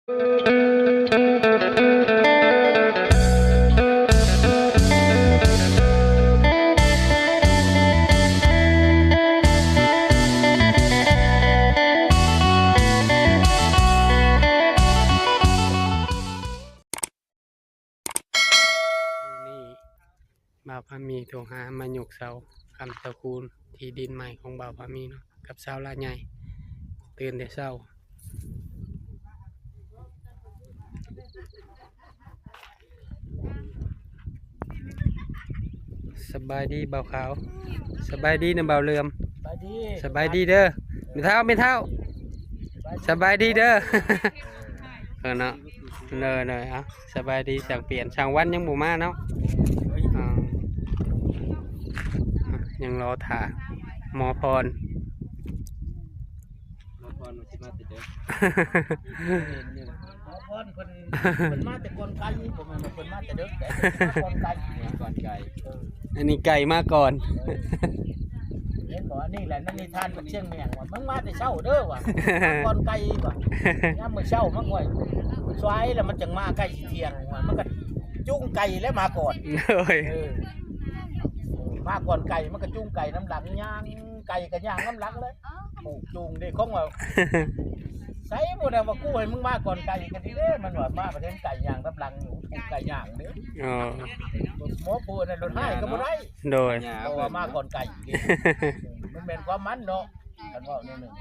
ມື້ນີ້ບ່າວພາມີໂທຫາມາຍົກເສົາຄ້ຳເສົາຄູນທີ່ດິນໃໝ່ຂອງບ່າວພາມີເນາະ ກັບຊາວລາວໃຫຍ່ ຕື່ນແຕ່ເຊົ້າ. ສະບາຍດີບ່າວຂາວ. ສະບາຍດີນະບ່າວເຫຼືອມ. ສະບາຍດີ ສະບາຍດີເດີ ແມ່ເຖົ້າ ແມ່ເຖົ້າ. ສະບາຍດີເດີ. ເອີເນາະ ເດີໆ ເອົາ ສະບາຍດີ. ຊ່າງປ່ຽນ ຊ່າງວັນຍັງບໍ່ມາເນາະ. ອ່າ ຍັງລໍຖ້າໝໍພອນ. ໝໍພອນວ່າຊິມາແຕ່ເດີກ. ໝໍພອນເພິ່ນ ເພິ່ນມາແຕ່ກ່ອນໄກ ບໍ່ແມ່ນວ່າເພິ່ນມາແຕ່ເດິກເດ້ ມາກ່ອນໄກ ມາກ່ອນໄກ. ເອີ ອັນນີ້ໄກມາກ່ອນ. ເອີ ເຫັນບໍ່ ອັນນີ້ແຫຼະ ໃນນິທານບັກຊຽງແມງວ່າ ມຶງມາແຕ່ເຊົ້າເດີວ່າ ມາກ່ອນໄກວ່າ ຍາມມື້ເຊົ້າມັນຫ້ວຍສວາຍແລ້ວ ມັນຈັ່ງມາໃກ້ຊິທ່ຽງວ່າ ມັນກໍຈູງໄກ່ແລ້ວມາກ່ອນ. ໂດຍ ເອີ ມາກ່ອນໄກ່ ມັນກໍຈູງໄກ່ນຳຫຼັງ ຍ່າງ ໄກ່ກໍຍ່າງນຳຫຼັງແຫຼະ. ປູກຈູງເດ້ ຂອງວ່າ ໃສບໍ່ໄດ້ວ່າກູໃຫ້ມຶງມາກ່ອນໄກ່ກໍດີເດ້ ມັນວ່າມາປະເທດໄກ່ຍ່າງນຳຫຼັງຢູ່ ປູກໄກ່ຍ່າງເດ້. ອໍ ໝໍຜູ້ນັ້ນລົດຮ້າຍກໍບໍ່ໄດ້. ໂດຍ ເພາະວ່າມາກ່ອນໄກ່ເດ້ ມັນແມ່ນຄວາມມັນເນາະ. ຄັນເວົ້າແນວໜຶ່ງ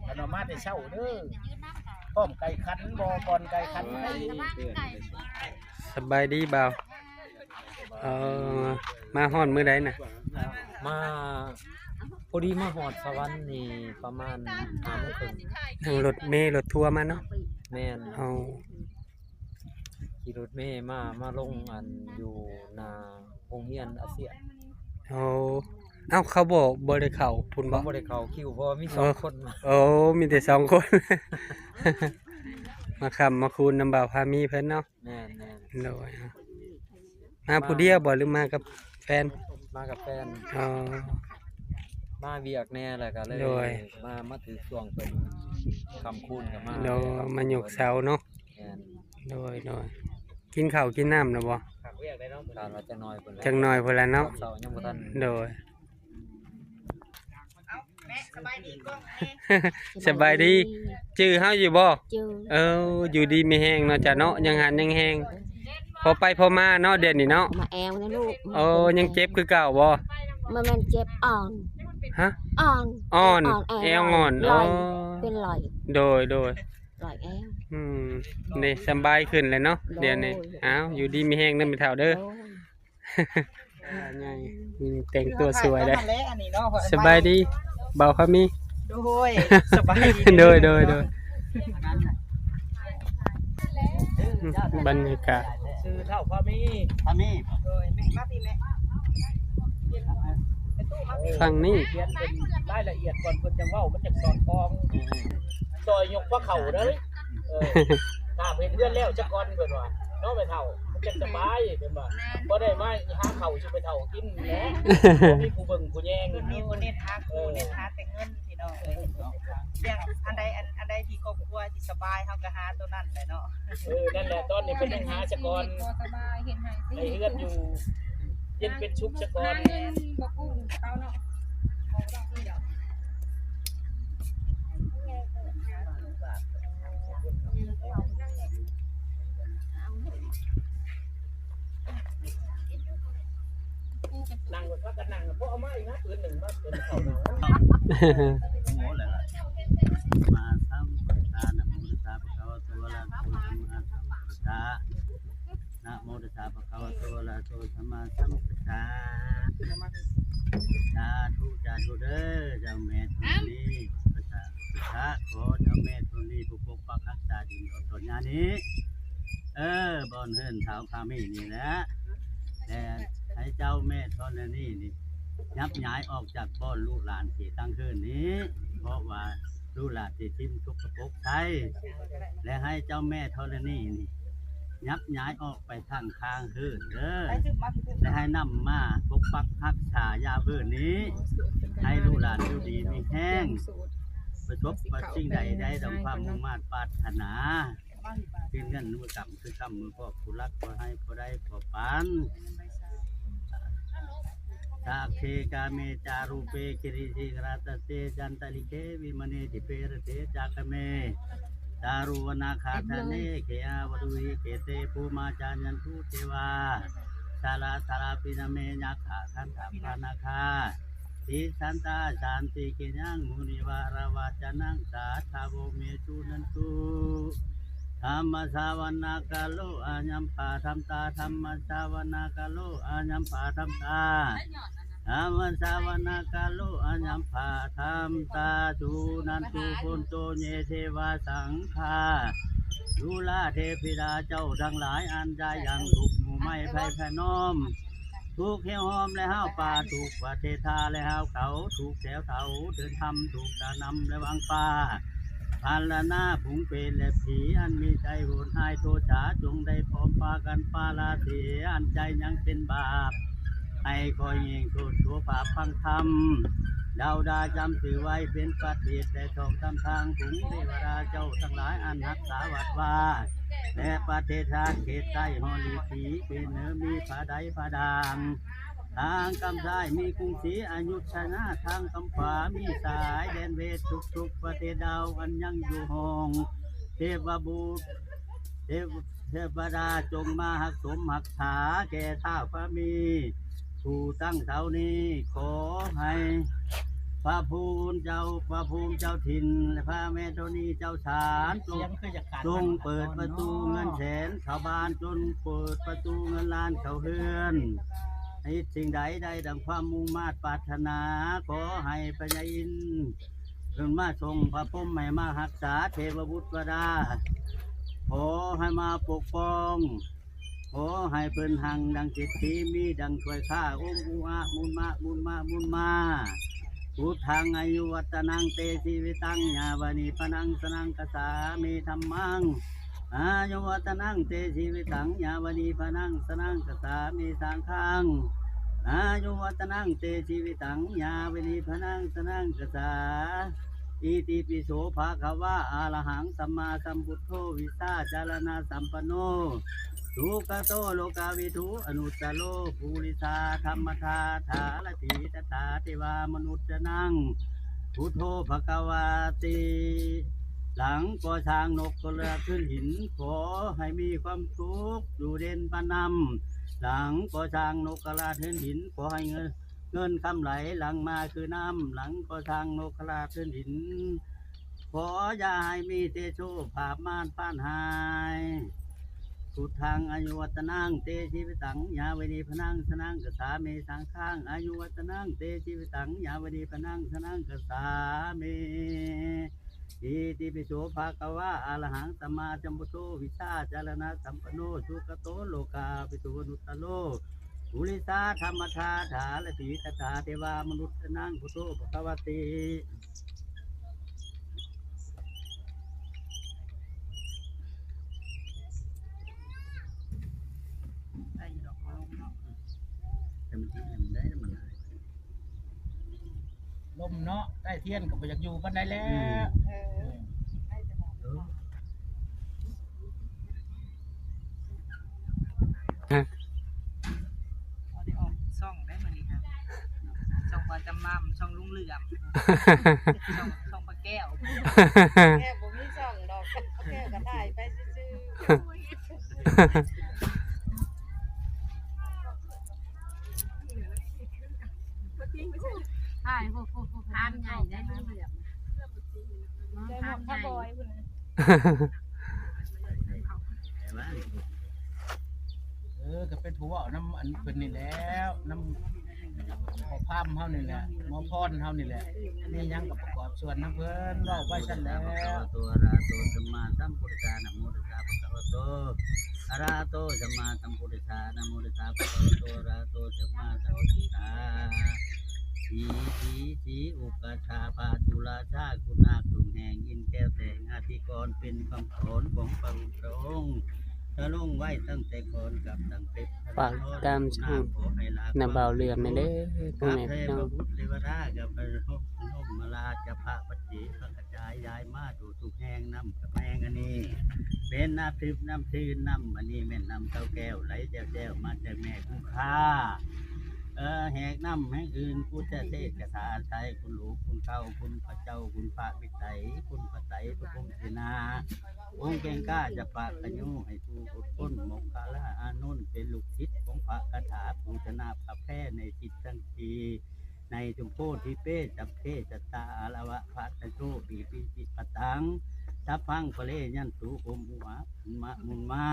ຄັນວ່າມາແຕ່ເຊົ້າເດີ ພ້ອມໄກ່ຂັນບໍ່ ກ່ອນໄກ່ຂັນ. ສະບາຍດີບ່າວ. ເອີ ມາຮອດມື້ໃດນະ? ມາ ພໍດີມາຮອດສະຫວັນນີ້ປະມານຫ້າໂມງເຄິ່ງ. ນັ່ງລົດເມລົດທົວມາເນາະ? ແມ່ນ. ເອົາ ຂີ່ລົດເມມາ ມາລົງອັນຢູ່ໜ້າໂຮງຮຽນອາຊຽນ. ໂອ້ ເອົ້າ ເຂົາບໍ່ ບໍ່ໄດ້ເຂົ້າພຸ້ນບໍ່? ບໍ່ໄດ້ເຂົ້າຄິວ ເພາະວ່າມີສອງຄົນມາ. ໂອ້ ມີແຕ່ສອງຄົນ ມາຄ້ຳມາຄູນນຳບ່າວພາມີເພິ່ນເນາະ. ແມ່ນໆ. ໂດຍ ມາຜູ້ດຽວບໍ່ ຫຼືມາກັບແຟນ? ມາກັບແຟນ. ອໍ ມາວຽກແດ່ ແລ້ວກໍເລີຍ ໂດຍ ມາ ມາຖືກຊ່ວງເພິ່ນຄ້ຳຄູນກໍມາ. ໂດຍ ມາຍົກເສົາເນາະ. ແມ່ນ. ໂດຍໆ. ກິນເຂົ້າກິນນ້ຳແລ້ວບໍ່? ການວ່າຈັກໜ້ອຍພຸ້ນແຫຼະ ຈັກໜ້ອຍພຸ້ນແຫຼະເນາະ. ຕອນເຊົ້າຍັງບໍ່ທັນ. ໂດຍ. ສະບາຍດີ ຈື່ເຮົາຢູ່ບໍ່? ຈື່. ເອີ ຢູ່ດີມີແຮງເນາະ ຈ້າເນາະ ຍັງຫັນຍັງແຮງ ພໍໄປພໍມາເນາະ ດຽວນີ້ເນາະ. ມາແອວນະລູກ. ໂອ້ ຍັງເຈັບຄືເກົ່າບໍ່? ບໍ່ແມ່ນເຈັບ ອ່ອນ. ຮະ? ອ່ອນ ອ່ອນ ແອວອ່ອນ. ອໍ ເປັນລອຍ. ໂດຍໆ. ລອຍແອວ. ອືມ ນີ້ສະບາຍຂຶ້ນແລ້ວເນາະ ດຽວນີ້. ອ້າວ ຢູ່ດີມີແຮງເດີແມ່ເຖົ້າເດີ. ໂດຍ. ອ່າ ໃຫຍ່ ອືມ ແຕ່ງຕົວສວຍເດ້. ສະບາຍດີບ່າວພາມີ. ໂດຍ ສະບາຍດີ. ໂດຍໆໆ. ບັນຍາກາດ ຊື່ເຖົ້າພາມີ. ພາມີ. ໂດຍ ມາພີ່ແມ່. ຄັ້ງນີ້ ຂຽນເປັນລາຍລະອຽດກ່ອນ ເພິ່ນຈັ່ງເວົ້າ ມັນຈັ່ງສອດຄ່ອງ. ອືມ. ຊ່ອຍຍົກພາເຂົ້າເດີ. ເອີ ຖ້າເຮັດເຮືອນແລ້ວຊະກ່ອນ ເພິ່ນວ່າເນາະ ແມ່ເຖົ້າ ມັນຈັ່ງສະບາຍ ເພິ່ນວ່າ. ບໍ່ໄດ້ມາຫາເຂົ້າສູ່ແມ່ເຖົ້າກິນແຫຼະ ບໍ່ມີຜູ້ເບິ່ງຜູ້ແຍງ. ເພິ່ນມີຜູ້ເນັດຫາ ເອີ ເນັດຫາແຕ່ເງິນພີ່ນ້ອງເອີຍ. ຢ່າງອັນໃດ ອັນ ອັນໃດທີ່ຄອບຄົວທີ່ສະບາຍ ເຮົາກໍຫາໂຕນັ້ນແຫຼະເນາະ. ເອີ ນັ້ນແຫຼະ ຕອນນີ້ເພິ່ນຍັງຫາຊະກ່ອນ ໃຫ້ເຮືອນຢູ່ ເຢັນເປັນສຸກຊະກ່ອນ. ນັ່ງ ພາກັນນັ່ງ ບໍ່ເອົາມາອີກນະ ປືນໜຶ່ງມາ ປືນເຂົ້າໜຶ່ງ. ໂອ້ ຫຼາຍໆ. ສຳມາສຳພຸດທາສສະ ນະໂມຕັດສະ ພະຄະວະໂຕ ອະລະຫະໂຕ ສຳມາສຳພຸດທາສສະ. ນະໂມຕັດສະ ພະຄະວະໂຕ ອະລະຫະໂຕ ສຳມາສຳພຸດທາສສະ. ສາທຸ ສາທຸເດີ ເຈົ້າແມ່ທອນນີ ພະສາທຸ ສາທຸ ຂໍເຈົ້າແມ່ທອນນີຜູ້ປົກປັກຮັກສາດິນດອນຕອນຍານີ້ ເອີ ບ່ອນເຮືອນເຖົ້າພາມີນີ້ແຫຼະ ແຕ່ໃຫ້ເຈົ້າແມ່ທອນນີນີ້ ຍັບຍ້າຍອອກຈາກບ່ອນລູກຫຼານທີ່ຕັ້ງເຮືອນນີ້ ເພາະວ່າ ລູກຫຼານທີ່ຖິ້ມສົກກະປົກໃສ່ ແລະ ໃຫ້ເຈົ້າແມ່ທໍລະນີນີ້ ຍັບຍ້າຍອອກໄປທາງຂ້າງເຮືອນເດີ ແລະ ໃຫ້ນຳມາປົກປັກຮັກສາຢາມເຮືອນນີ້ ໃຫ້ລູກຫຼານຢູ່ດີມີແຮງ ປະສົບວ່າສິ່ງໃດໄດ້ດັ່ງຄວາມມຸ່ງມາດປາດຖະໜາ ເປັນເງິນມື້ຄ່ຳຄືຄ່ຳ ມື້ພອກຜູ້ລັກພໍໃຫ້ພໍໄດ້ພໍປານ ສາເຄກາເມຈາຣູເປກິຣິສິຂະຣະຕະເສ ຈັນຕະລິເຂວິມະເນທິເພຣະເສຈາກະເມ ຈາລຸວັນນະຄາທະເນ ເຂອາວະດູຫິເຂເຕ ພູມາຈາຍັນຕຸເທວາ ສາລາສາລາປິນະເມ ຍັກຂະຄັນທະພານາຄາ ຕິສສັນຕາສັນຕິເກຍັງ ມຸນີວາລະວະຈະນັງ ສາທາໂວເມ ສຸນັນຕຸ. ທຳມະສາວະນະກາໂລ ອາຍັມປະທັນຕາ ທຳມະສາວະນະກາໂລ ອາຍັມປະທັນຕາ ທຳມະສາວະນະກາໂລ ອາຍັມປະທັນຕາ ສຸນັນຕຸ ໂພນໂຕ ເຍ ເທວາ ສັງຄາ ຈຸລາເທພິດາເຈົ້າທັງຫຼາຍ ອັນຈາຍັງທຸກໝູ່ໄມ້ໄພພະນອມ ທຸກແຮວຫ້ອມແລະຫ້າວປ່າ ທຸກປະເທດທ່າແລະຫ້າວເຂົາ ທຸກແຖວເຖົາເທີນທຳ ທຸກຕານຳແລະວັງປ່າ ພັນລະນາຝູງເປດແລະຜີ ອັນມີໃຈໂຫດຮ້າຍໂທສາ ຈົ່ງໄດ້ພ້ອມພາກັນປາລາເສ ອັນໃຈຍັງເປັນບາບ ໃຫ້ຂ້ອຍແຫ່ງໂທດໂສພາບຟັງທຳ ດາວດາຈຳຊື່ໄວ້ເປັນປະເທດ ແຕ່ຊ່ອງທຳທາງ ຝູງເທວະດາເຈົ້າທັງຫຼາຍ ອັນຮັກສາວັດວາ ແລະປະເທດຊາດເຂດໃຕ້ຮອດລີຜີ ເຂດເໜືອມີຜາໄດຜາດ່າງ ທາງກຳຊ້າຍມີກຸງສີອະຍຸດທະຍາ ທາງກຳຂວາມີສາຍແດນເວດ ທຸກໆປະເທດດາວອັນຍັງຢູ່ຫ້ອງ ເທວະບຸດ ເທວະ ເທວະດາຈົ່ງມາຮັກສົມຮັກສາແກ່ທ້າວພະມີ ຜູ້ຕັ້ງເສົານີ້ ຂໍໃຫ້ພະພູນເຈົ້າ ພະພູມເຈົ້າຖິ່ນ ແລະພະແມ່ທໍນີເຈົ້າສານ ຈົ່ງ ຈົ່ງເປີດປະຕູເງິນແສນເຂົ້າບ້ານ ຈົ່ງເປີດປະຕູເງິນລ້ານເຂົ້າເຮືອນ ເຮັດສິ່ງໃດໄດ້ດັ່ງຄວາມມຸ່ງມາດປາດຖະໜາ ຂໍໃຫ້ພະຍາອິນ ເພິ່ນມາສົ່ງພະພົມໃຫ້ມາຮັກສາ ເທວະບຸດເທວະດາ ຂໍໃຫ້ມາປົກປ້ອງ ຂໍໃຫ້ເພິ່ນຮັ່ງດັ່ງເສດຖີ ມີດັ່ງຖ້ວຍຂ້າ ໂອມອຸອະ ມຸນມະ ມຸນມະ ມຸນມາ ພຸດທັງອາຍຸວັດຕະນັງ ເຕ ຊີວິຕັງ ຍາວະນິບພານັງ ສະນັງ ກະສາມິ ທຳມັງ ອາຍຸວັດຕະນັງ ເຕ ຊີວິຕັງ ຍາວະນິບພານັງ ສະນັງ ກະສາມິ ສັງຄັງ ອາຍຸວັດຕະນັງ ເຕ ຊີວິຕັງ ຍາວະນິບພານັງ ສະນັງ ກະສາ ອິຕິປິໂສ ພະຄະວາ ອະລະຫັງ ສຳມາສຳພຸດໂທ ວິຊາຈາລະນະສຳປັນໂນ ສຸກະໂຕ ໂລກາວິທູ ອະນຸດຕະໂລ ປຸລິສາທຳມະທາທາລະຕິ ຕະຖາເທວາມະນຸດສະນັງ ພຸດໂທ ພະຄະວາຕິ ຫຼັງກໍ່ສ້າງນົກກະລາເຮືອນຫີນ ຂໍໃຫ້ມີຄວາມສຸກຢູ່ເດັ່ນປານນ້ຳ ຫຼັງກໍ່ສ້າງນົກກະລາເຮືອນຫີນ ຂໍໃຫ້ເງິນ ເງິນຄຳໄຫຼຫຼັງມາຄືນ້ຳ ຫຼັງກໍ່ສ້າງນົກກະລາເຮືອນຫີນ ຂໍຢ່າໃຫ້ມີແຕ່ໂຊກພາບມານຟານຮ້າຍ ພຸດທັງອາຍຸວັດຕະນັງ ເຕ ຊີວິຕັງ ຍາວະນິບພານັງ ສະນັງ ກະສາມິ ສັງຄັງ ອາຍຸວັດຕະນັງ ເຕ ຊີວິຕັງ ຍາວະນິບພານັງ ສະນັງ ກະສາມິ ອິຕິປິໂສ ພະຄະວາ ອະລະຫັງ ສຳມາສຳພຸດໂທ ວິຊາຈາລະນະສຳປັນໂນ ສຸກະໂຕ ໂລກາວິທູ ອະນຸດຕະໂລ ປຸລິສາທຳມະທາທາລະຕິ ຕະຖາເທວາມະນຸດສະນັງ ພຸດໂທ ພະຄະວາຕິ. ໄດ້ຢູ່ດອກ ເອົາລົງເນາະ ແຕ່ມັນຊິອັນໃດມັນຫຼາຍ. ລົມເນາະ ໃຕ້ທຽນກໍບໍ່ຢາກຢູ່ປານໃດແລ້ວ. ອືມ ເອີ ເອີ ບໍ່ໄດ້ອອກຊ່ອງໄດ໋ມື້ນີ້ ຊ່ອງປາຈຳໝ່ຳ ຊ່ອງລຸງເຫຼື້ອມ ຊ່ອງ ຊ່ອງປາແກ້ວ ແກ້ວບໍ່ມີຊ່ອງດອກ ປາແກ້ວກໍຖ່າຍໄປຊື່ໆ. ຖ່າຍ ໂອ້ໂຫ ພານໃຫຍ່ໄດ້ລຸງເຫຼື້ອມ ພານໃຫຍ່ ເອີ ກໍເປັນຜູ້ເວົ້ານຳອັນເພິ່ນນີ້ແຫຼະ ນຳພໍ່ພາມເຮົານີ້ແຫຼະ ໝໍພອນເຮົານີ້ແຫຼະ ມີຫຍັງກໍປະກອບສ່ວນນຳເພິ່ນ ເວົ້າໄປຊັ້ນແຫຼະ. ອະລະຫະໂຕ ສຳມາສຳພຸດທັດສະ ນະໂມຕັດສະ ພະຄະວະໂຕ ອະລະຫະໂຕ ສຳມາສຳພຸດທັດສະ ນະໂມຕັດສະ ພະຄະວະໂຕ ອະລະຫະໂຕ ສຳມາສຳພຸດທັດສະ ສີ ສີ ສີ ອຸກະຊາ ພະຈຸລາຊາ ຄຸນນາກ ທຸງແຫ່ງ ອິນແກ້ວແຕກ ອາທິກອນ ເປັນຄຳສອນຂອງພະພຸດທະອົງ ຈະລົງໄວ້ຕັ້ງແຕ່ກ່ອນກັບຕັ້ງເປັບ ຝາກຕິດຕາມຊ່ອງນາບ່າວເຫຼືອມແດ່ເດີ ພໍ່ແມ່ພີ່ນ້ອງ. ພະພຸດເທວະດາກັບພະພົມມະລາດກັບພະປັດເຈກພະກະຈາຍຍ້າຍມາ ທຸກແຫ່ງນຳກັບແຫ່ງອັນນີ້ ເປັນນ້ຳທິບນ້ຳຊື່ນ ນ້ຳອັນນີ້ແມ່ນນ້ຳເຕົ້າແກ້ວ ໄຫຼແຈ່ວໆ ມາຈາກແມ່ຄົງຄາ ເອີ ແຫກນ້ຳແຫ່ງອື່ນ ກຸດຈະເສດກະສາໄຊ ຄຸນລູກຄຸນເຕົ້າ ຄຸນພະເຈົ້າ ຄຸນພະວິໄສ ຄຸນພະໄຕ ພະພົມເສນາ ອົງແກ່ງກ້າຈະປະກະໂຍ ໃຫ້ຜູ້ອົດພົນ ມົກຄະລາອານົນ ເປັນລູກສິດຂອງພະຄາຖາ ຜູ້ຊະນະພະແພ້ໃນສິດທັງສີ່ ໃນທຸກໂພທິເປ ສັບເພສັດຕາ ອາລະວະພະຕະໂຈ ປີຕິປິປະຕັງ ສັບພັງປະເລຍັນຕຸ ອົມອຸອາ ມະມຸນມາ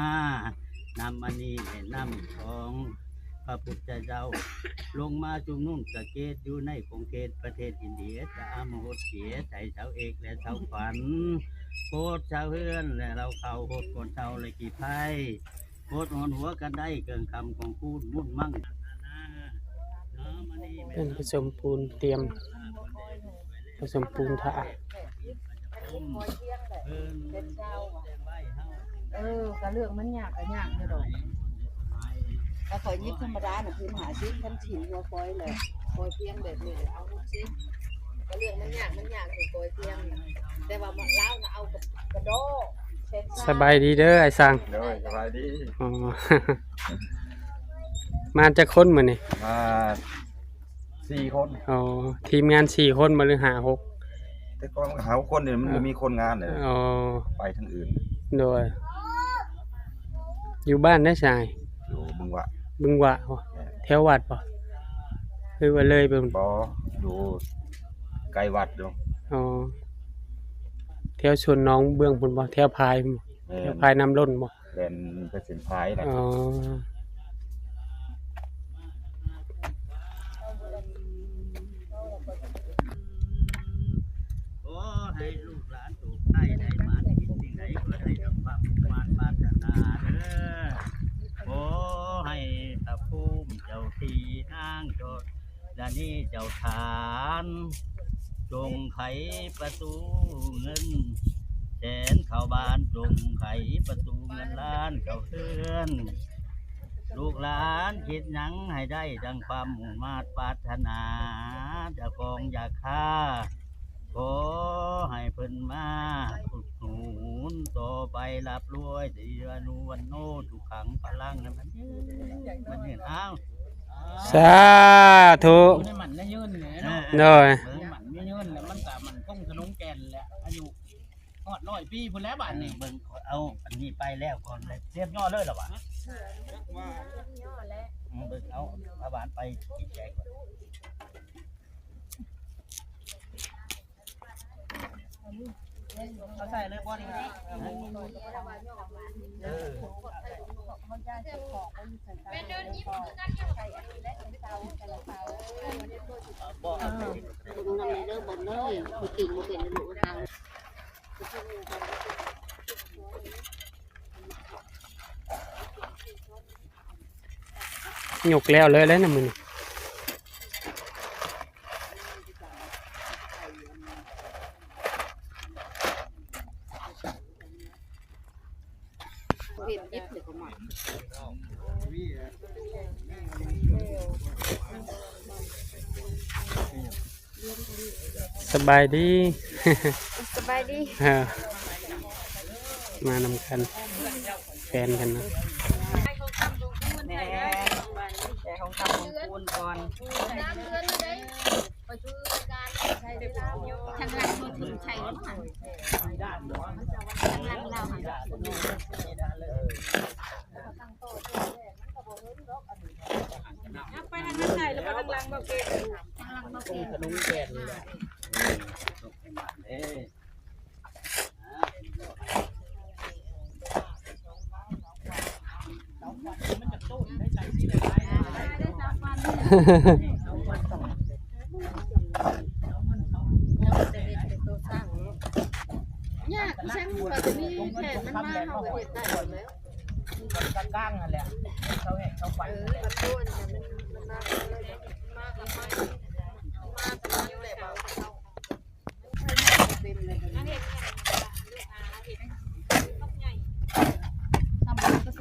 ນຳອັນນີ້ແມ່ນນ້ຳຂອງພະພຸດທະເຈົ້າ ລົງມາຊຸມນຸມສະເກດຢູ່ໃນຂົງເຂດປະເທດອິນເດຍ ຈະອາມະຫົດເສຍໃສ່ຊາວເອກ ແລະ ຊາວຂວັນ ໂພດຊາວເຮືອນ ແລະ ເລົ່າເຂົ້າ ໂພດກ່ອນເຊົາ ແລະ ກີໄພ ໂພດຫອນຫົວກັນໄດ້ ເຄື່ອງຄຳຂອງຄູນ ມຸນມັງ ເປັນປະສົມປູນ ຕຽມປະສົມປູນຖ້າ ເອີ ກະເລື່ອງມັນຍາກກະຍາກຢູ່ດອກ ຖ້າຂ້ອຍຍິບທຳມະດານະ ຄືຫ້າສິບ ຄັນຊິນຫົວຂ້ອຍແຫຼະ ຂ້ອຍພຽງແບບນີ້ແຫຼະ ເອົາຫົກສິບ ກະເລື່ອງມັນຍາກ ມັນຍາກຄືຂ້ອຍພຽງ ແຕ່ວ່າລາວນະເອົາກະ ກະດໍ ສະບາຍດີເດີອ້າຍສັງ. ໂດຍ ສະບາຍດີ. ອໍ ມາຈັກຄົນມື້ນີ້? ມາ ສີ່ຄົນ. ອໍ ທີມງານສີ່ຄົນບໍ່ ຫຼື ຫ້າ ຫົກ? ແຕ່ກ່ອນຫ້າ ຫົກຄົນນີ້ ມັນບໍ່ມີຄົນງານເລີຍ. ອໍ ໄປທາງອື່ນ. ໂດຍ ຢູ່ບ້ານໃດຊະ? ຢູ່ບຶງຫວະ. ບຶງຫວະບໍ? ແມ່ນ. ແຖວວັດບໍ ຫຼືວ່າເລີຍໄປ? ບໍ່ ຢູ່ໃກ້ວັດຢູ່. ອໍ ແຖວສວນໜອງເບື້ອງພຸ້ນບໍ? ແຖວພາຍພຸ້ນ? ແມ່ນ. ແຖວພາຍນ້ຳລົ້ນບໍ? ແລ່ນໄປເສັ້ນພາຍແຫຼະ. ອໍ ຂໍໃຫ້ລູກຫຼານໂຊກໄດ້ ໄດ້ມານຄິດສິ່ງໃດກໍໄດ້ດັ່ງຄວາມມຸ່ງມາດປາດຖະໜາເດີ. ຂໍໃຫ້ພະພູມເຈົ້າທີ່ນາງເຈົ້າ ດານີເຈົ້າທ່ານ ຈົ່ງໄຂປະຕູເງິນແສນເຂົ້າບ້ານ, ຈົ່ງໄຂປະຕູເງິນລ້ານເຂົ້າເຮືອນ. ລູກຫຼານຄິດຫຍັງໃຫ້ໄດ້ດັ່ງຄວາມມຸ່ງມາດປາດຖະໜາ, ຢ່າຄອງຢ່າຄາ, ຂໍໃຫ້ເພິ່ນມາອຸດໜູນຕໍ່ໄປ ລ່ຳລວຍ ອາຍຸວັນໂນ ສຸຂັງພະລັງ ໃຫ້ມັນຍືນ ມັນຍືນ. ອ້າວ ສາທຸ. ໃຫ້ມັນຍືນແຫຼະເນາະ. ໂດຍ ໃຫ້ມັນຍືນແລ້ວ ມັນກະໝັ້ນຄົງທະນົງແກ່ນແຫຼະ ອາຍຸຮອດຮ້ອຍປີພຸ້ນແຫຼະບາດນີ້. ເບິ່ງ ເອົາອັນນີ້ໄປແລ້ວກ່ອນ ລຽບຍ້ອຍເລີຍລະຫວາ? ອືມ ເບິ່ງ ເອົາພະບານໄປກິນແກງກ່ອນ. ເອົາໃສ່ເລີຍບໍ່ນີ້? ເອີ ບໍ່ ເອົາໃສ່ ເບິ່ງນຳແດ່ເດີ ເບິ່ງເດີ ຜູ້ກິນບໍ່ເປັນລູກເຮົາ. ຍົກແລ້ວເລີຍແຫຼະນະມື້ນີ້. ເຫັນຢິບເລີຍກໍມາ. ສະບາຍດີ. ສະບາຍດີ. ເອີ ມານຳກັນ ແຟນກັນເນາະ. ແມ່ນ ແຕ່ຂອງຄຳຂອງຄູນກ່ອນ. ທາງຫຼັງເພິ່ນໃສ່ລົດຫັ້ນ ທາງຫຼັງລາວຫັ້ນ. ໄປທາງນັ້ນໄດ້ ແລ້ວໄປທາງຫຼັງບໍ່ເກັບ ທາງຫຼັງບໍ່ເກັບ. ຍາກ ອີ່ຫຍັງ ກວ່າຈະມີແຜນມັນມາ ເຮົາກໍເຮັດໄດ້ແລ້ວ. ມັນກາງໆຫັ້ນແຫຼະ ເຂົາແຮກເຂົາໄປ. ເອີ ມັນໂຕອັນນັ້ນ ມັນ ມັນມາ ມັນມາກັບມັນ ມັນມາກັບມັນແຫຼະ. ເປັນເລີຍ ອັນນີ້ເຮັດຫຍັງ? ລູກອາເຮັດບັກໃຫຍ່ ທຳບຸນກໍ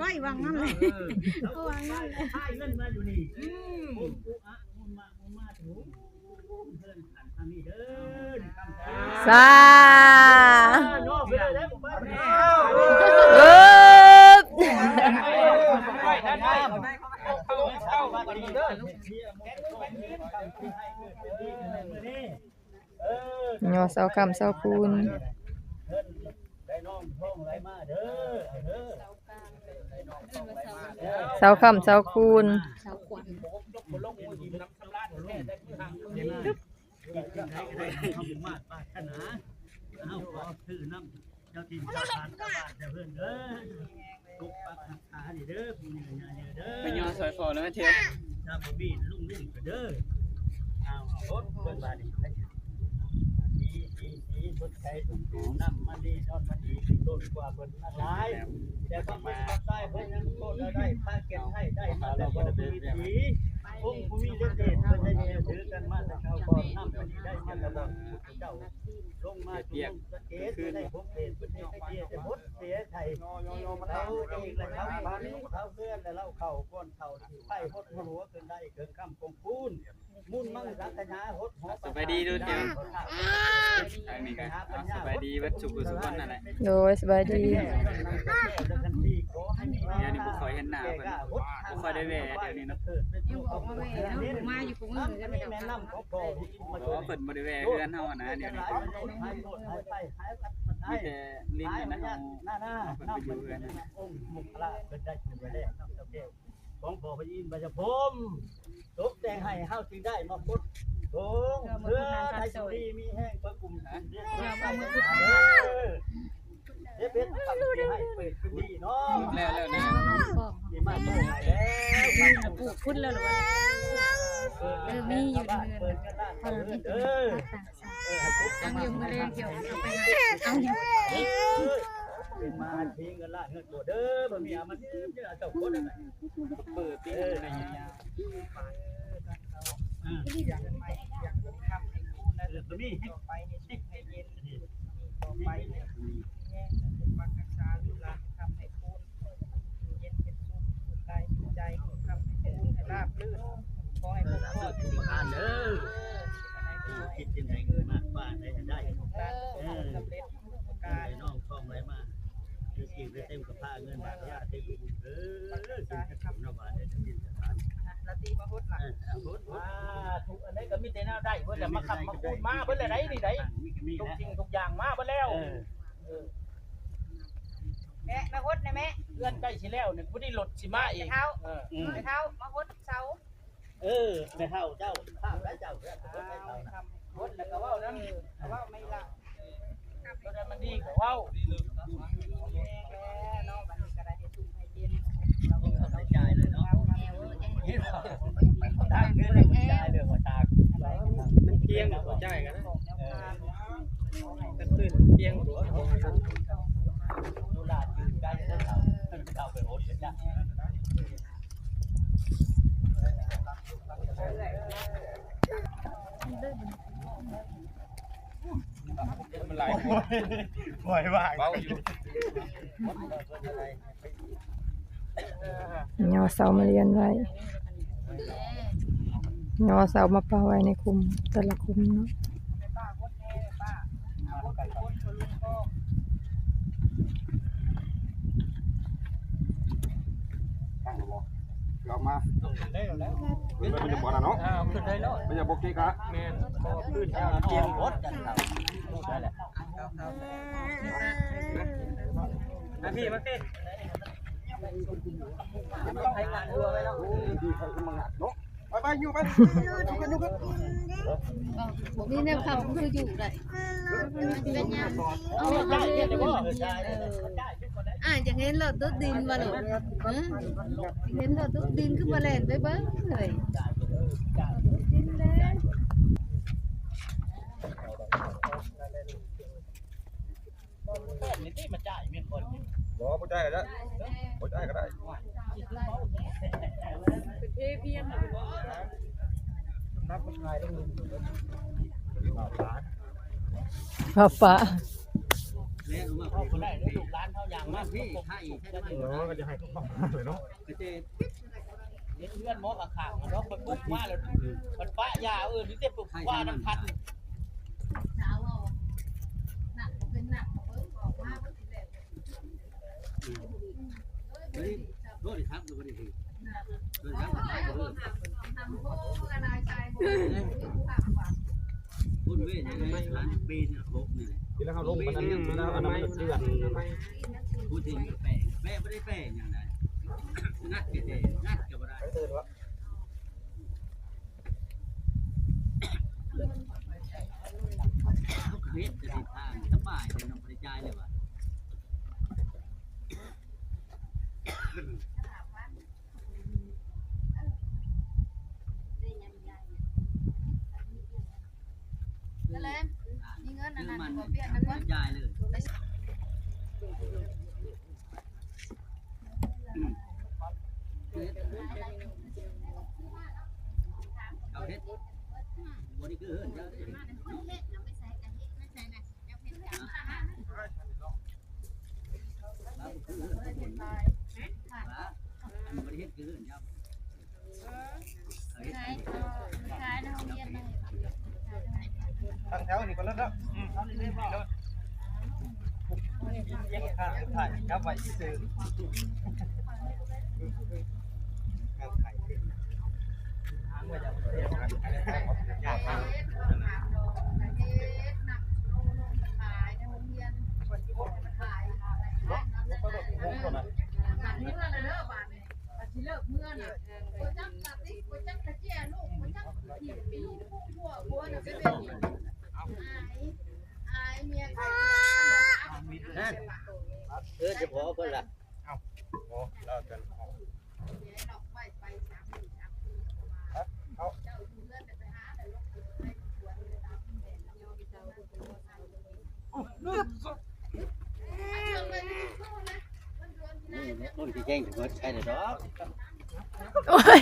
ຂ້ອຍວ່າ ເອີ ເອີ ເຂົາວ່າ ເຂົາວ່າ ເຂົາວ່າ ເຂົາວ່າ ເຂົາວ່າ ເຂົາວ່າ ເຂົາວ່າ ເຂົາວ່າ ສາ ເອີ ເຊົາຄ່ຳເຊົາຄູນ ເຊົາຄ່ຳເຊົາຄູນ ເຈົ້າຖິ່ນເຈົ້າຖານເຈົ້າບ້ານເຈົ້າເຮືອນເດີ ປົກປັກຮັກສານີ້ເດີ ຜູ້ໃຫຍ່ເດີ ໄປຍໍຊ່ອຍພໍ່ແລ້ວແມ່ທຽວ ຖ້າບໍ່ມີລຸງເລີຍເດີ ເອົາລົດເພິ່ນບາດນີ້ ດີດີດີ ສົນໃຈ ນຳມານີ້ນອນມາດີ ຕົ້ນກວ່າເພິ່ນ ຫຼາຍ ແຕ່ຄວາມເປັນຄວາມຕາຍເພິ່ນຍັງໂທດເອົາໄດ້ ພາເກັບໄດ້ໄດ້ມາແຕ່ບໍ່ມີວິທີ ອົງຜູ້ມີເດດເດດເພິ່ນໄດ້ເຊື່ອຖືກັນມາແຕ່ເກົ່າກ່ອນ ນຳອັນນີ້ໄດ້ມາແຕ່ບ່ອນພຸດທະເຈົ້າລົງມາຈຸມຸງສະເກດ ເພິ່ນໄດ້ພົບເດດ ເພິ່ນໄດ້ເສຍແຕ່ບົດເສຍໄທ ເຮົາເອງແລະເຮົາບ້ານເຮົາເຮືອນ ແລະເຮົາເຂົ້າກ່ອນເຂົ້າທີ່ໄປຫົດຫົວຂຶ້ນໄດ້ເຄິ່ງຄ່ຳກົງຄູນ ມຸນມັງສັງຄະຍາຫົດຫົວ ສະບາຍດີເດີ ທາງນີ້ກໍ ເອົາ ສະບາຍດີເບິດສູ່ຜູ້ສູ່ຄົນນັ້ນແຫຼະ ໂດຍ ສະບາຍດີ ດຽວນີ້ບໍ່ຄ່ອຍເຫັນໜ້າເພິ່ນ ບໍ່ຄ່ອຍໄດ້ແວ່ ດຽວນີ້ເນາະ ຍັງບໍ່ອອກມາແວ່ເນາະ ມາຢູ່ຄູ່ມື້ກັນ ແມ່ນນຳຂອງພໍ່ ບໍ່ ເພິ່ນບໍ່ໄດ້ແວ່ເຮືອນເຮົາຫັ້ນນະ ດຽວນີ້ ມີແຕ່ລິນນະ ເຮົາ ເພິ່ນໄປຢູ່ເຮືອນ ອົງມຸກຄະລາເພິ່ນໄດ້ຖືໄວ້ແລ້ວນຳເຈົ້າແກ້ວ ຂອງພໍ່ພະອິນພະຍາພົມ ຕົກແຕ່ງໃຫ້ເຮົາຈຶ່ງໄດ້ມາພົບໂທງ ເພື່ອໃຫ້ຢູ່ດີມີແຮງປະກຸມເດ້ ເຮັດເປັນຄຳທີ່ໃຫ້ເປີດຂຶ້ນດີເນາະ ແລ້ວ ແລ້ວນະ ທີ່ມາໂຊໃຫ້ແລ້ວ ປູກພຸ້ນແລ້ວລະວ່າ ເອີ ມີຢູ່ໃນເຮືອນ ເປີດເງິນລ້ານເປີດເດີ ຕັ້ງຢູ່ມື້ແລງ ດຽວເອົາໄປໃຫ້ ເປັນມະຫາເສດເງິນລ້ານເງິນໂກດເດີ ບໍ່ມີອາມັນເດີ ເຈົ້າຄົນນັ້ນ ເປີດປີນັ້ນໄດ້ຍາວໆ ເອີ ບໍ່ມີ ຕໍ່ໄປນີ້ ສຸກໃຫ້ເຢັນ ຕໍ່ໄປນີ້ ມີແຮງປົກປັກຮັກສາລູກຫຼານ ໃຫ້ຄ້ຳໃຫ້ຄູນ ຢູ່ເຢັນເປັນສຸກ ສຸກກາຍສຸກໃຈ ຄ້ຳໃຫ້ຄູນ ໃຫ້ລາບລື່ນ ຂໍໃຫ້ຄົບຄອບ ເອີ ຄິດຈັ່ງໃດກໍມາກວ່າໄດ້ ໄດ້ ເອີ ສຳເລັດ ກາຍນ້ອງທ່ອງໄຫຼມາ ຄືກິນໄດ້ເຕັມກະພາ ເງິນບາດລາເຕັມກະບຸນເດີ ກິນກັບເຂົ້າໜ້າຫວານໄດ້ກິນກັບທານ ລາຕີມາຫົດລະ ເອີ ຫົດ ສາທຸ ອັນໃດກໍມີແຕ່ແນວໄດ້ເບິດລະ ມາຄ້ຳມາຄູນ ມາເບິດລະໄດ໋ນີ້ໄດ໋ ທຸກສິ່ງທຸກຢ່າງມາເບິດແລ້ວ ເອີ ເອີ ແມ່ ມາຫົດນະແມ່ ເຮືອນໃກ້ຊິແລ້ວນີ້ ຜູ້ນີ້ລົດຊິມາອີກ ເອີ ເຖົ້າ ມາຫົດເສົາ ເອີ ແມ່ເຖົ້າເຈົ້າ ພາບໄດ້ເຈົ້າ ເອີ ຫົດແລ້ວກໍເວົ້ານຳ ເວົ້າແມ່ນລະ ໂຕໃດມັນດີກໍເວົ້າ ດີເລີຍ ເນາະ ບັດນີ້ກໍໄດ້ເຮັດທຸກໃຫ້ເຢັນ ເອີ ໄດ້ຈ່າຍເລີຍເນາະ ໄດ້ເງິນແລ້ວກໍຈ່າຍເລີຍ ບໍ່ຕາກ ມັນພຽງບໍ່ຈ່າຍກັນນະ ເອີ ກະຄືນພຽງບໍ່ ໂດລາດຢູ່ໃກ້ເດີເຂົາ ເຂົາໄປໂອນກັນຈ້ະ ມັນຫຼາຍຄົນ ໂອ້ຍ ວ່າເບົາຢູ່ ຍໍເສົາມາລຽນໄວ້ ຍໍເສົາມາປະໄວ້ໃນຂຸມ ແຕ່ລະຂຸມເນາະ ເອົາມາ ຂຶ້ນໄດ້ແລ້ວ ຂຶ້ນໄດ້ແລ້ວ ມັນຈະບໍ່ນະເນາະ ເອີ ຂຶ້ນໄດ້ແລ້ວ ມັນຈະບໍ່ເກະກະ ແມ່ນ ບໍ່ຂຶ້ນ ຕຽມບົດ ໄດ້ແລ້ວ ມາພີ້ ມາພີ້ ໄປ ໄປ ຢູ່ໄປ ຢູ່ ຢູ່ ຢູ່ ຢູ່ ຢູ່ ບໍ່ມີແນວຄ້ຳຄືຢູ່ໄດ້ ເປັນຫຍັງ ເອີ ອ້າຍຢາກເຫັນໂລດໂດດດິນວ່າໂລດ ຮະ ຢາກເຫັນໂລດໂດດດິນ ຄືບໍ່ແລ່ນໄປເບິ່ງເລີຍ ໂດດດິນເດ້. ບໍ່ ບໍ່ຈ່າຍກໍໄດ້ ບໍ່ຈ່າຍກໍໄດ້ ເອົາປະ ເອີ ກໍຈະໃຫ້ເຂົາເຂົ້າມາເລີຍເນາະ. ເຫັນເຮືອນໝໍຂ້າງໆ ມັນດອກ ໄປປຸກມາແລ້ວ ມັນປະຢາ ເອີ ມີແຕ່ປຸກວ່ານຳຄັນ ໂດຍທຳກໍບໍ່ໄດ້ຖືກ ໂດຍທຳກໍບໍ່ໄດ້ຖືກ ຄົນເວ ເປັນຫຍັງໄມມັນປີນຫົກນີ້ແຫຼະ ເວລາເຮົາລົງໄປນັ້ນ ເວລາອັນນັ້ນມັນເຈື່ອນ ຜູ້ທີ່ແປງ ແປງບໍ່ໄດ້ແປງຫຍັງໃດ ງັດກໍແຕ່ ງັດກໍບໍ່ໄດ້ ເຮົາກໍເຮັດແຕ່ທິດທາງສະບາຍ ແຕ່ເນາະ ບໍ່ໄດ້ຈ່າຍເລີຍວ່າ ແລ້ວແຫຼະ ມີເງິນອັນນັ້ນບໍ່ ປ່ຽນນຳເພິ່ນ ໄປ ເອົາເຮັດ ບໍ່ໄດ້ຄືເຮືອນເຈົ້າເດ້ ເຮັດນຳໄປໃສ່ກັນ ເຮັດມາໃສ່ນະ ເຈົ້າເຮັດກັນ ຕັ້ງແຖວນີ້ກໍເລີດເນາະ ອືມ ເອົານີ້ເລີຍບໍ່ ຖ່າຍກັບໄວ້ຊື່ໆ ເອີ ຈະພໍເພິ່ນລະ ເອົ້າ ໂອ້ ລາວຈະ ນີ້ແຫຼະຄົນທີ່ແຈ້ງຕຳຫຼວດໃສ່ດອກ ໂອ້ຍ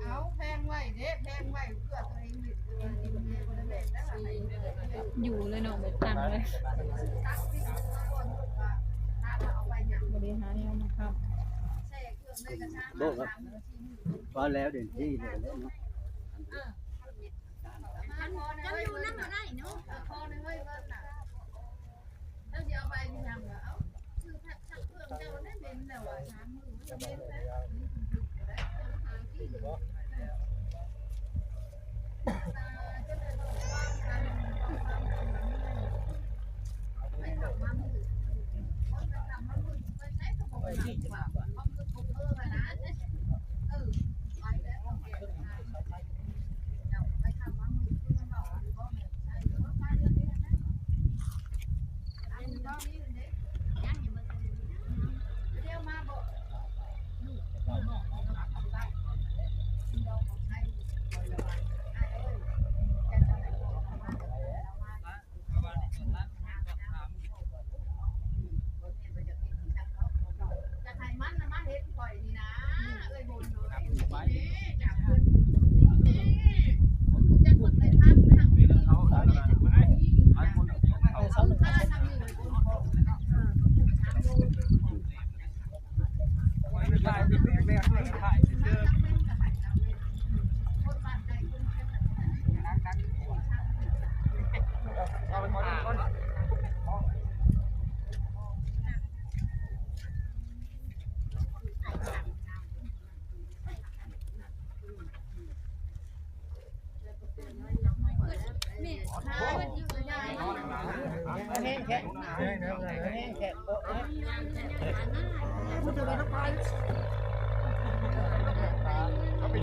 ເອົາແພງໄວ້ເດ້ ແພງໄວ້ເພື່ອຕົວເອງ ຢູ່ເລີຍເນາະ ບໍ່ຕັ້ງເລີຍ ບໍ່ໄດ້ຫາແນວມາຄ້ຳ ບໍ່ ກໍພໍແລ້ວ ເດນທີ່ເລີຍເນາະ. ມັນ ມັນຢູ່ນຳບໍ່ໄດ້ເນາະ ເຈົ້າຊິເອົາໄປເຮັດຫຍັງລະ ເອົາ ຊື້ຜັກຊັກເຄື່ອງເຈົ້າແດ່ ເໝັນແລ້ວວ່າ ສາມມື້ມັນກໍເໝັນແລ້ວ ຫາກິນ ເອົາໄປ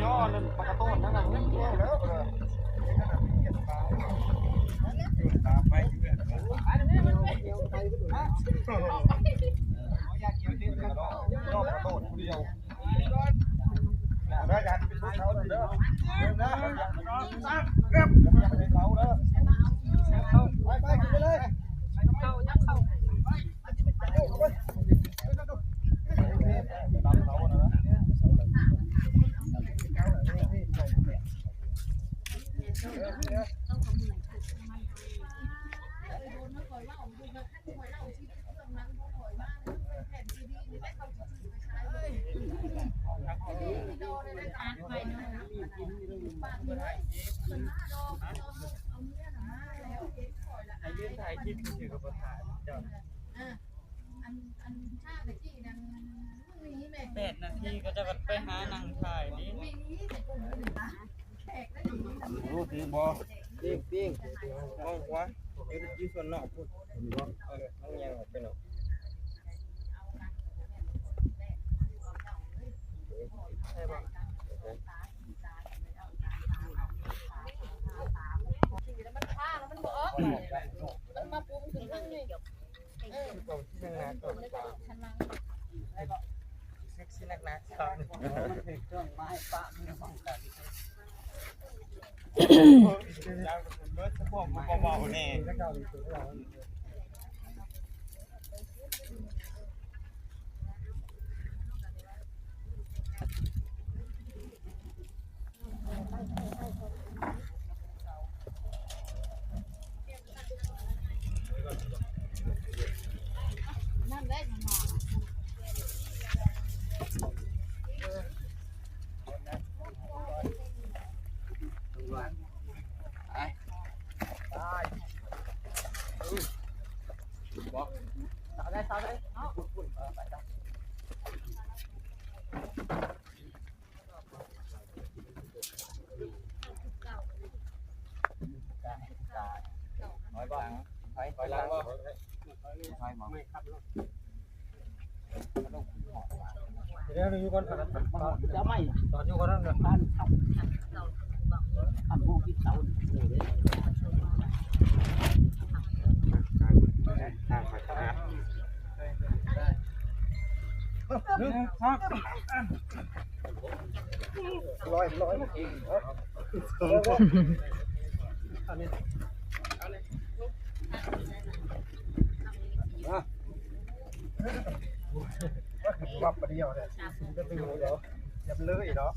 ຍໍນັ້ນປາກະໂຕນນັ້ນນະ ແລ້ວ ເອີ ໄປໆ ຂຶ້ນໄປເລີຍ. ແປດນາທີກໍຈະໄປຫານັ່ງຖ່າຍນີ້. ຮູ້ຖືກບໍ່? ປີ້ງ ປີ້ງ ມອງຂວາ ຢູ່ ຢູ່ສ່ວນນອກພຸ້ນ ເຫັນບໍ່? ເອີ ມັນຍ່າງອອກໄປນອກ. ເດີ ຢູ່ກ່ອນ ຈະໄໝ້ ຕອນຢູ່ກ່ອນນັ້ນນະ ຄັນຜູ້ທີ່ເຊົາ ຮ້ອຍ ຮ້ອຍ ອັນນີ້ ວັບປະດຽວເດ້ ດຽວ ດຽວເລີຍເນາະ.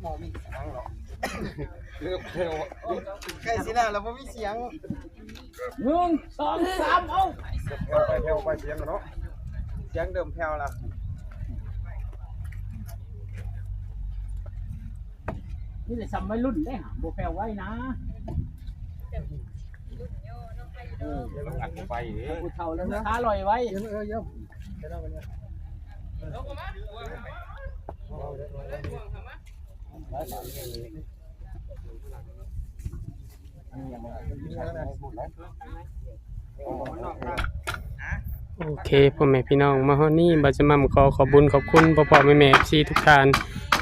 ບໍ່ມີສຽງເນາະ ໃກ້ຊິແລ້ວລະບໍ່ມີສຽງ. ໜຶ່ງ ສອງ ສາມ ເອົາ ແຜ່ວໄປ ແຜ່ວໄປ ສຽງເນາະ ສຽງເລີ່ມແຜ່ວລະ. ນີ້ແຫຼະ ສ່ຳໄວລຸ້ນເດ້ ບໍ່ແຜ່ວໄວນະ. ເອີ ມັນອັດໄປເດ້ ຜູ້ເຖົ້າແລ້ວນະ ຂາລອຍໄວ. ເອີ ເອີ ເອີ ໂອເຄ ພໍ່ແມ່ພີ່ນ້ອງ ມາຮອດນີ້ ບ່າວຈະໝ່ຳຂໍຂອບບຸນຂອບຄຸນພໍ່ໆແມ່ໆ ເອັຟຊີ ທຸກທ່ານ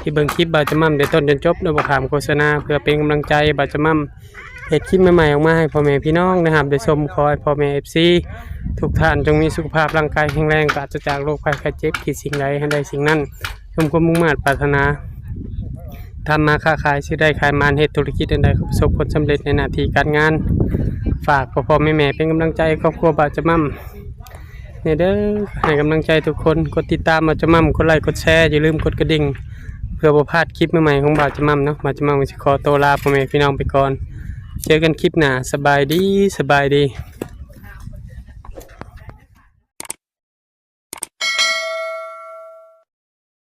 ທີ່ເບິ່ງຄລິບບ່າວຈະໝ່ຳແຕ່ຕົ້ນຈົນຈົບ ໂດຍບໍ່ຂ້າມໂຄສະນາ ເພື່ອເປັນກຳລັງໃຈບ່າວຈະໝ່ຳ ເຮັດຄລິບໃໝ່ໆອອກມາໃຫ້ພໍ່ແມ່ພີ່ນ້ອງໄດ້ຮັບໄດ້ຊົມ. ຂໍໃຫ້ພໍ່ແມ່ເອັຟຊີທຸກທ່ານຈົ່ງມີສຸຂະພາບຮ່າງກາຍແຂງແຮງ ປາສະຈາກໂລກໄພໄຂ້ເຈັບ ຄິດສິ່ງໃດໃຫ້ໄດ້ສິ່ງນັ້ນ ສົມຄວາມມຸ່ງມາດປາດຖະໜາ. ທຳມາຄ້າຂາຍ ຊື້ໄດ້ຂາຍໝານ ເຮັດທຸລະກິດອັນໃດກໍປະສົບຜົນສຳເລັດໃນໜ້າທີ່ການງານ. ຝາກພໍ່ໆແມ່ໆເປັນກຳລັງໃຈໃຫ້ຄອບຄົວບ່າວຈະໝ່ຳ ແດ່ເດີ ໃຫ້ກຳລັງໃຈທຸກຄົນ ກົດຕິດຕາມບ່າວຈະໝ່ຳ ກົດໄລ ກົດແຊ ຢ່າລືມກົດກະດິ່ງ ເພື່ອບໍ່ພາດຄລິບໃໝ່ໆຂອງບ່າວຈະໝ່ຳເນາະ. ບ່າວຈະໝ່ຳກໍຊິຂໍໂຕລາພໍ່ແມ່ພີ່ນ້ອງໄປກ່ອນ ເຈີກັນຄລິບໜ້າ ສະບາຍດີ ສະບາຍດີ.